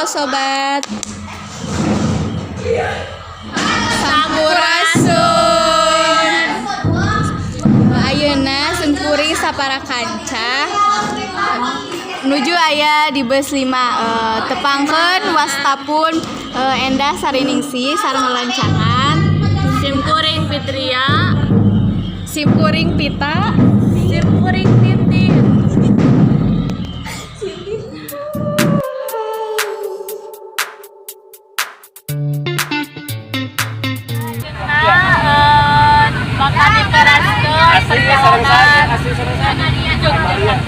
Halo, sobat. Sampurasun. Ayeuna simkuring sapara kanca nuju aya di bus 5, tepangkeun wasta pun Endah Sariningsih sareng rerencangan Simkuring Fitria. Simkuring Pita. Simkuring Titin. Nah, bakal diteraskeun perjalanan Yogyakarta.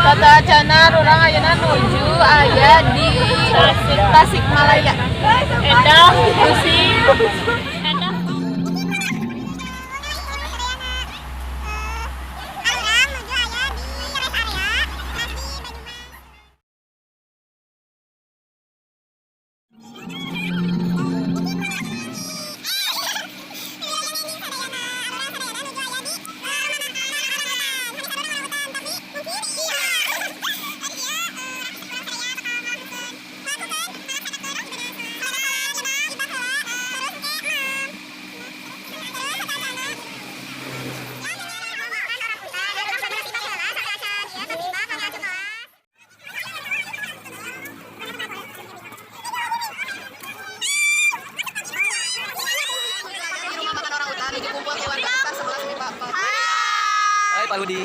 Tata Acana urang ayeuna nuju aya di Tasikmalaya. Endah, pusing. Endah. Hai, Pak Rudi.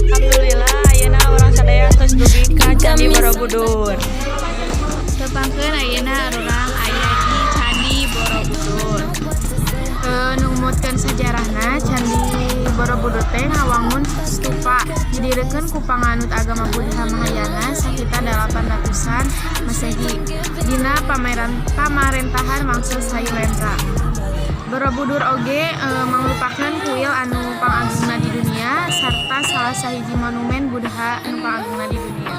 Alhamdulillah, ayeuna urang sadaya geus dugi ka Candi Borobudur. Tepangkeun ayeuna urang aya di Candi Borobudur. Numutkeun sejarahna, Candi Borobudur teh ngawangun stupa, didirikeun ku panganut agama Buddha Mahayana sakitar 800-an Masehi dina pamarentahan Wangsa Sailendra. Borobudur oge mangrupakeun kuil anu pangagungna di dunia sarta salah sahiji monumen Buddha anu pangagungna di dunia.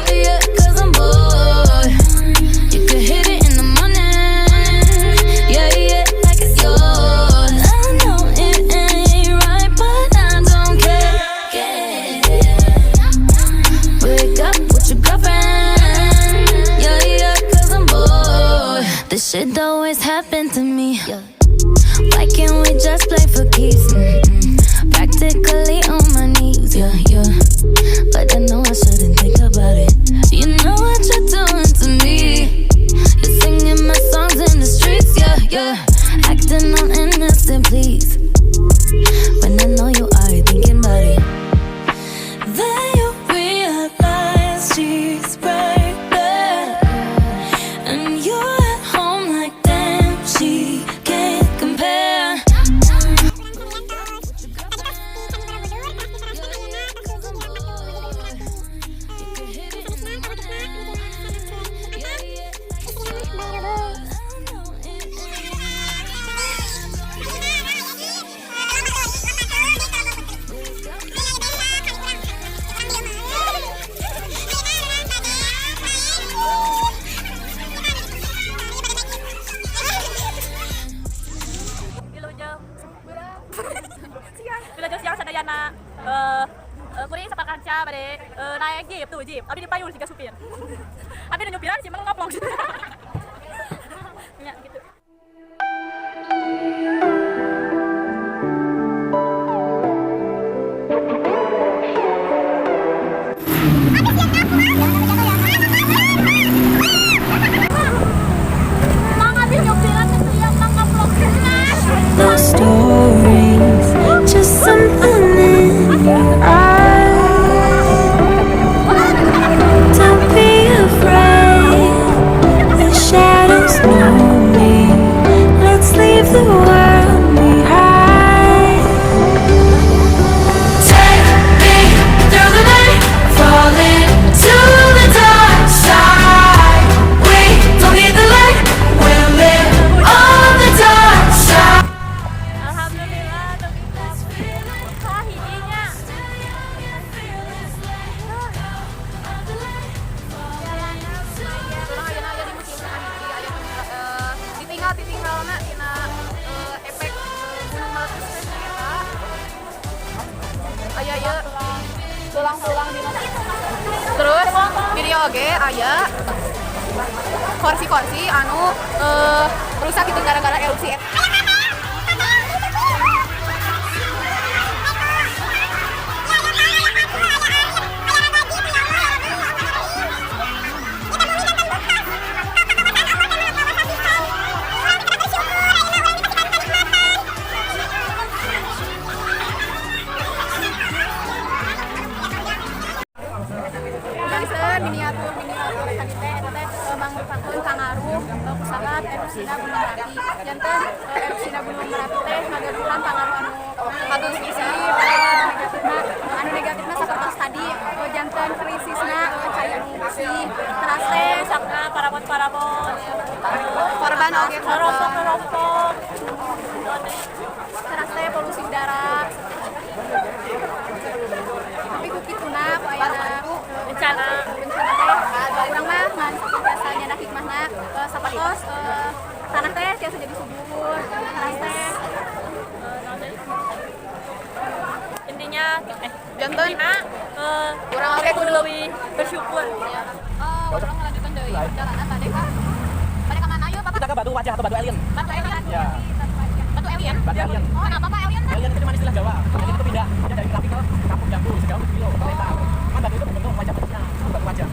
Yeah, 'cause I'm bored. You could hit it in the morning. Yeah, like it's yours. I know it ain't right, but I don't care. Wake up with your girlfriend. Yeah, 'cause I'm bored. This shit always happen to me. Why can't we just play for keeps? Practically on my knees, yeah. But I know I shouldn't think about it. You know what you're doing to me. You're singing my songs in the streets, yeah. Acting all innocent, please. When I know you are thinking about it. Then you realize she's right there. And you're at home like, damn, she can't compare. Wilujeng. Wilujeng siang sadayana. Kuring sapara kanca bade naik jeep tuh, jeep. Abdi dipayun siga supir. Abdi nu nyupiran sih, emang ngoplong. Ya gitu. Mang, abdi nyupiran teh teriak, "Mang, ngoplong." No stories, just something in your eyes. Don't be afraid. Tulang-tulang dinosaurus. Terus di dieu oge aya kursi-kursi anu rusak gitu gara-gara erupsi. Tulisan miniatur miniatur tadi teh eta teh mangrupakeun pangaruh kusabab erupsina Gunung Merapi. Janten erupsina Gunung Merapi teh ngagaduhan pangaruh anu bagus sih, negatifna, anu negatifna sapertos tadi, janten krisisna cai anu bersih, teras teh Rusakna parabot-parabot. Korban oge. Kerompok-kerompok. Teras teh polusi udara, tapi ku kituna ku ayana Bencana. Bencana teh urang mah ngan biasa nyana hikmahna, sapertos tanah teh tiasa jadi subur, teras teh Intinya Janten. Intinya Urang oge kudu kudu lebih bersyukur. Oh, urang melanjutkan deui perjalanan bade ka bade ka mana yuk, Bapak? Kita ke batu wajah atau batu alien. Batu alien. Ya. Batu alien. Batu alien. Oh, kenapa Pak alien? Alien itu cuma istilah Jawa. Alien itu pindah, pindah dari Merapi ke Kampung Jambu sejauh 7 kilo ke kereta. Kan batu itu berbentuk wajah manusia, itu batu wajah.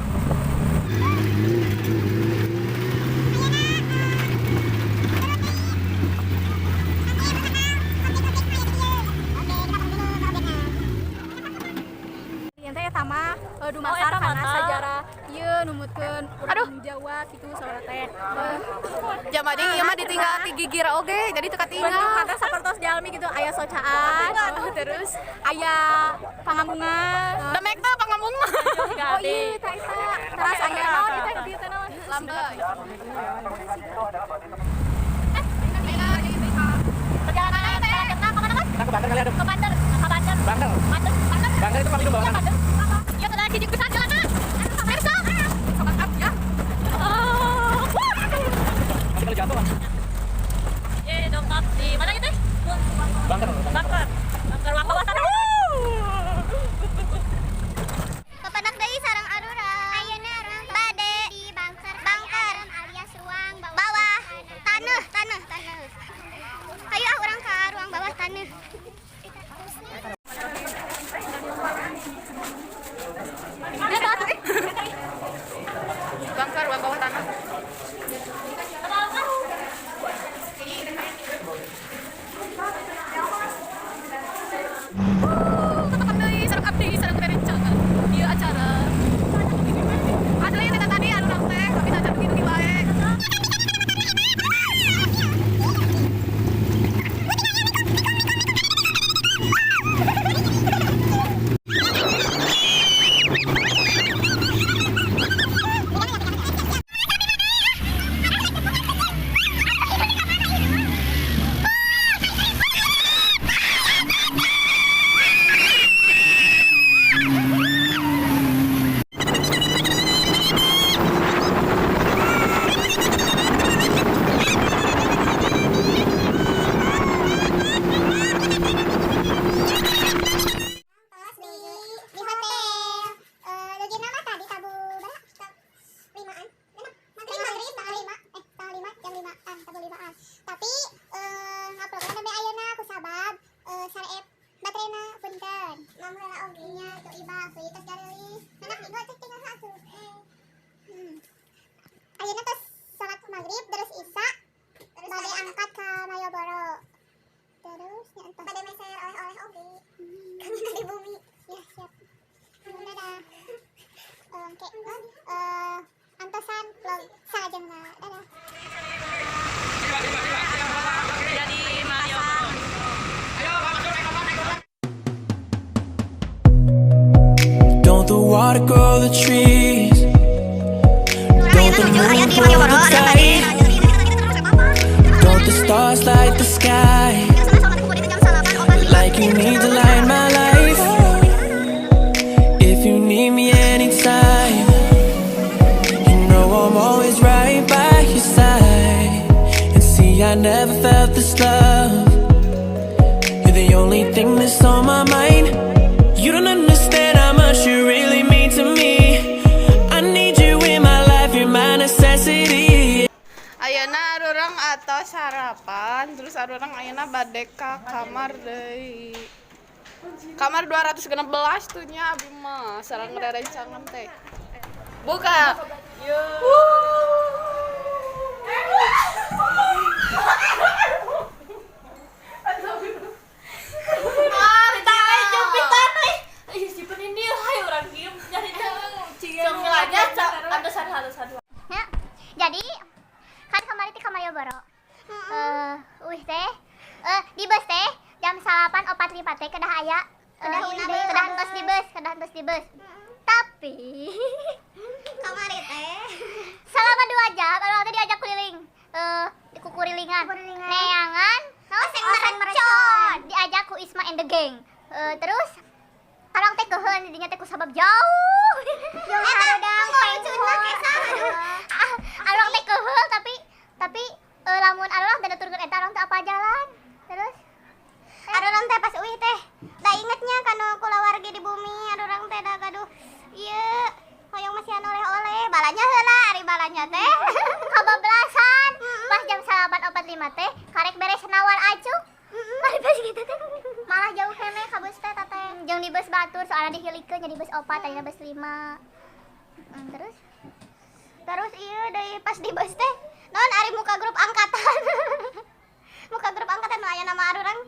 Ieu teh eta mah dumasar Oh, eta kana mah. Sajarah ieu numutkeun urang Jawa kitu saudara teh. Jamading ieu mah ditinggal ti gigir oge, jadi teu katinggal. Bentukna teh sapertos jalmi gitu, aya socaan, terus aya pangambungan. Demek teh pangambung mah. Oh iya, eta eta. Teras aya naon ieu teh dieu teh naon? Lambe. Perjalanan teh ka mana kan? Kita ke Banter kali ada. Ke Banter, ke Banter. Banter. Banter, Banter. Banter itu kami bawah tanah. Iya, sudah hiji pisan jalanna. Pemirsa. Sobat up ya. Oh. Nanti kalau jatuh, Ye, dongkap di mana gitu? Banter. Bunker. Bunker ruang bawah tanah. Papanak deui sareng arurang. Ayeuna urang bade di bunker, bunker alias ruang bawah tanah, tanah, tanah. Hayu ah urang ka ruang bawah tanah. Bunker ruang bawah tanah. Tetep deui sareng abdi sareng rerencangan. Ieu acara. Asli teh tadi anu urang teh, tapi acara dugi-dugi wae. Tos di hotel. Logina mah tadi tabu berapa? Limaan. Genep. Maghrib, maghrib tanggal 5. Tanggal 5 jam 5-an, tabu 5-an. Tapi nguploadna nembe ayeuna ku sabab sareep baterena punten. Mam heula oge nya tuh ibak we tos gareulis. Anak minggu teh tinggal asup. Ayeuna tos salat maghrib terus isya bade angkat ka Malioboro. Terus nya entah bade meser oleh-oleh oge. Kami di bumi. Ya, siap. Dadah. Oke, antosan vlog salajengna. Dadah. Jadi Malioboro. Don't the water grow the trees? Don't the moon pull the tide? Don't the stars light the sky? Like you need to light my life. If you need me anytime, you know I'm always right by your side. And see, I never felt this love. You're the only thing that's on my mind. You don't understand how much Atos sarapan, terus arurang ayeuna bade ka kamar deui. Kamar 216 tuh nya abi mah sareng rerencangan teh. Buka. Wuh. Ah, jupitan euy. Ih, si ini hai urang kieu nyari cing aja antosan halusan. Ya. Jadi kan kemarin teh ka Malioboro. Eh, uih teh di bus teh jam 8.45 teh kedah aya kedah entos di bus, kedah entos di bus. Tapi Kamari teh selama 2 jam urang teh diajak keliling di kukurilingan. Neangan oseng merecon. Diajak ku Isma and the gang. Terus urang teh keuheun didinya teh ku sabab jauh. Jauh hareudang pengkor. Ah, urang teh keuheul tapi lamun urang teh nuturkeun eta urang teh apa jalan. Terus Arurang teh pas uih teh da ingetnya kanu kulawargi di bumi, arurang teh da gaduh ieu hoyong masihan oleh-oleh, balanya heula, ari balanya teh kabablasan pas jam 8.45 teh karek beres nawar acuk. Mari pas gitu teh malah jauh keneh ka bus teh teh. Jeung di bus batur soalnya dihilikeun jadi bus 4, tadinya bus 5. Terus Terus iya dari pas di bus teh non ari muka grup angkatan, muka grup angkatan nu aya nama arurang.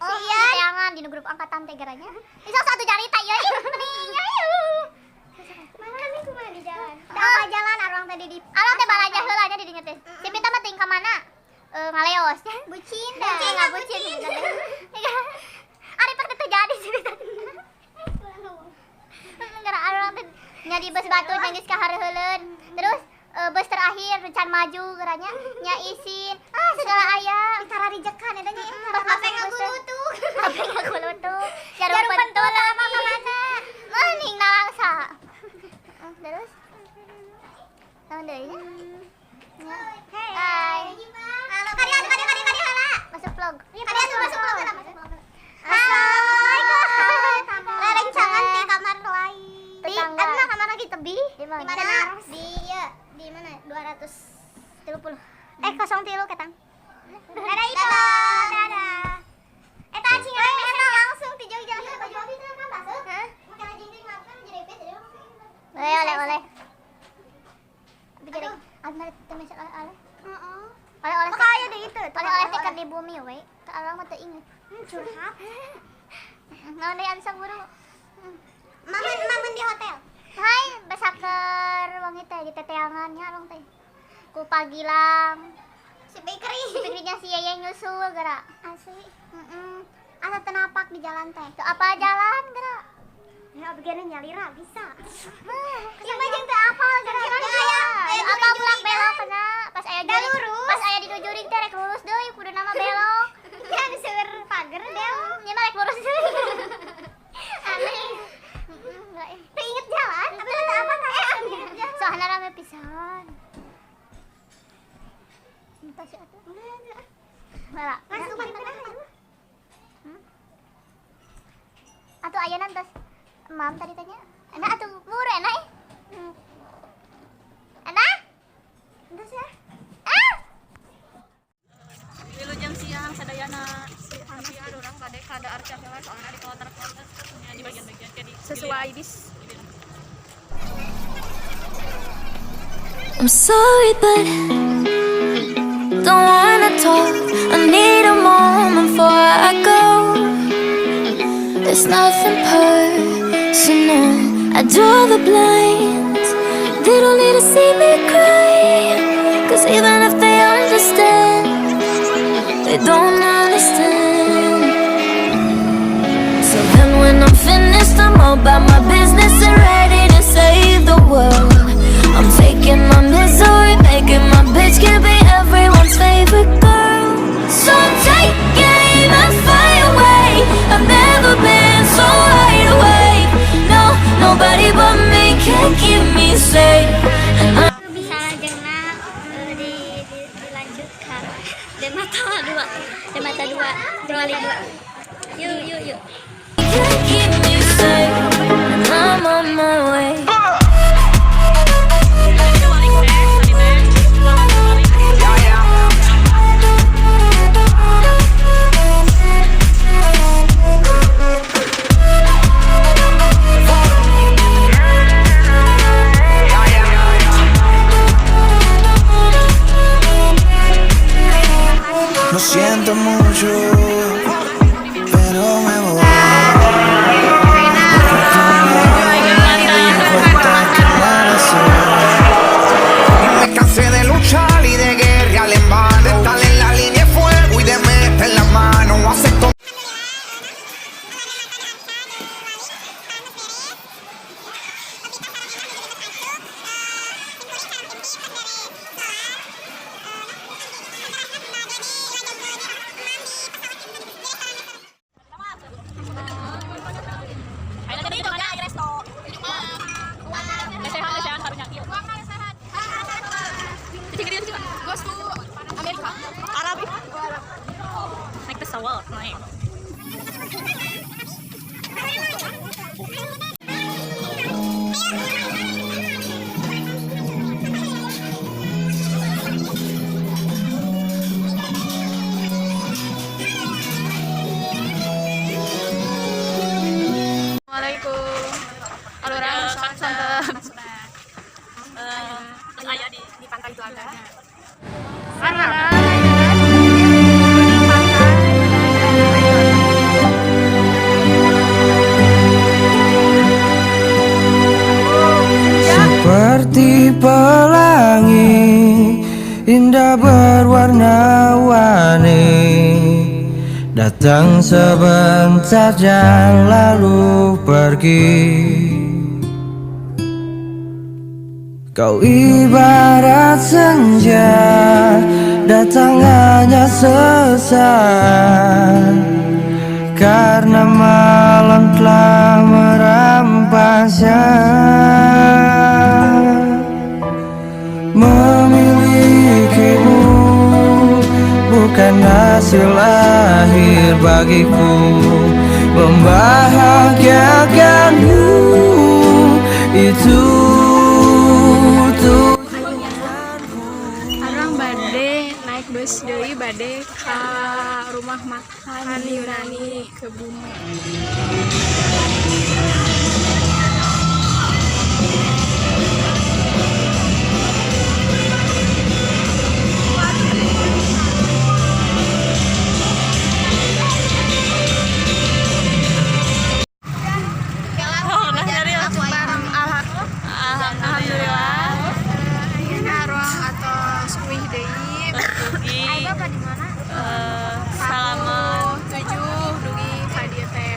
Oh, si di Ian. Teangan di nu grup angkatan teh geranya. Bisa satu carita ya ih mending ayo. Mana nih, kumaha di jalan? Da apa jalan arurang tadi di Arurang teh balanja heula nya di dinya teh. Si Pita mah ting ka mana? Eh, ngaleos. Bucin dah. Bucin nggak bucin. Ari pak teh jadi si Pita. Gara arurang teh nya di bus batu nangis ka hareuheuleun. Terus bus terakhir can maju geranya nya isin. Ah, segala aya. Cara rijekan eta nya. Pas HP masuk bus teh. ngagulutuk. HP ngagulutuk. Jarum pentul apa ka mana? Mending nalangsa. Terus naon deui nya? Nya. Hai. Hai. Halo, kari atuh, kari kari kari heula. Masuk vlog. Kari atuh masuk vlog heula, masuk vlog. Assalamualaikum. Rerencangan di kamar lain. Di Tetangga. mana kamar lagi tebih? Di Di mana? mana? Di ya, di mana? 230. Eh, 03 ketang. Dadah itu. Dadah. Eta cing eta langsung ti jauh jalan baju abi teh kan masuk. Hah? Make lajeng teh makan jerepet jadi Oleh oleh oleh. Abi jadi abi mah teu meser oleh oleh. Heeh. Oleh oleh. Maka aya deui itu. Oleh oleh teh keur di bumi we. Ka urang mah teu inget. Curhat. Naon deui anu sok buru? Mamen mamen di hotel. Hai, besaker wangi teh di teteangan nya urang teh. Ku pagilang. Si bakery. Si bakerynya si Yeye nyusul geura. Asli. Heeh. Asa teu napak di jalan teh. Teu apa jalan geura. Ya abdi nyalira bisa. Ieu mah jeung teu apal geura. Aya Apa bulak belok kena pas aya Da jurig, lurus. pas aya di nu jurig teh rek lurus deui kudu nama belok. Ya di seueur pager belok. Nya mah rek lurus deui. Aneh. Heeh, enggak eh. Teu inget jalan, tapi teu apa kan? Soalna rame pisan. Entah sih atuh. Bala. Masuk mari mana? Atuh ayeuna entos mam tadi tanya. Enak atuh buru enak eh. Enak? Entos ya. Ah! Wilujeng siang sadayana. Tapi ada urang bade kada arca heula soalna di kloter-kloter nya di bagian-bagian kayak di Sesuai bis. I'm sorry, but don't wanna talk. I need a moment before I go. It's nothing personal. I draw the blinds. They don't need to see me cry. 'Cause even if they understand, they don't understand. So then when I'm finished, I'm all about my business and ready to save the world. I'm taking my misery, making my bitch can be everyone's favorite girl. So take aim and fire away. I've never been so wide awake. No, nobody but me can keep me safe. And I Salajengna dilanjutkan Demata dua, Demata dua, dua lima. Yuk yuk yuk. can keep me safe. And I'm on my way. Balik teh, tadi teh. Balik. Lo siento mucho, pero me voy. Porque tú me cuenta que mala soy. Y me cansé de luchar y de guerrear en vano. De estar en la línea de fuego y de meter la mano. Acepto. Ayo tadi itu ada resto. Lesehan lesehan karunya kieu. Goes to Amerika. Arab. Naik pesawat, naik. Assalamualaikum. Alurang sonten. Eh, aya di pantai Telaga. Seperti pelangi indah berwarna-warni, datang sebentar dan lalu pergi. Kau ibarat senja, datang hanya sesaat, karena malam telah merampasnya. Memilikimu bukan hasil lahir bagiku. Membahagiakanmu itu tujuanku. Arang bade naik bus deui bade ka rumah makan Yunani ke Bumi. Oh, nah nyari ya. Alhamdulillah. Ayeuna arwah atos uih deui. Dugi. Eh, salaman. 7 dugi ka dieu teh.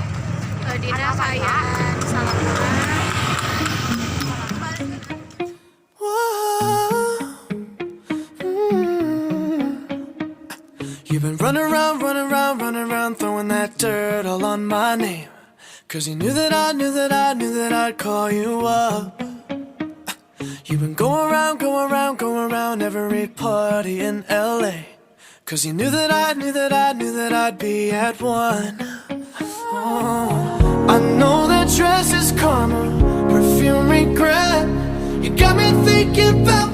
Eh, Dina kaayaan salaman. You've been running around, running around, running around, throwing that dirt all on my name. 'Cause you knew that I knew that I knew that I'd call you up. You've been going round, going round, going round every party in LA. 'Cause you knew that I knew that I knew that I'd be at one. Oh, I know that dress is karma, perfume regret. You got me thinking about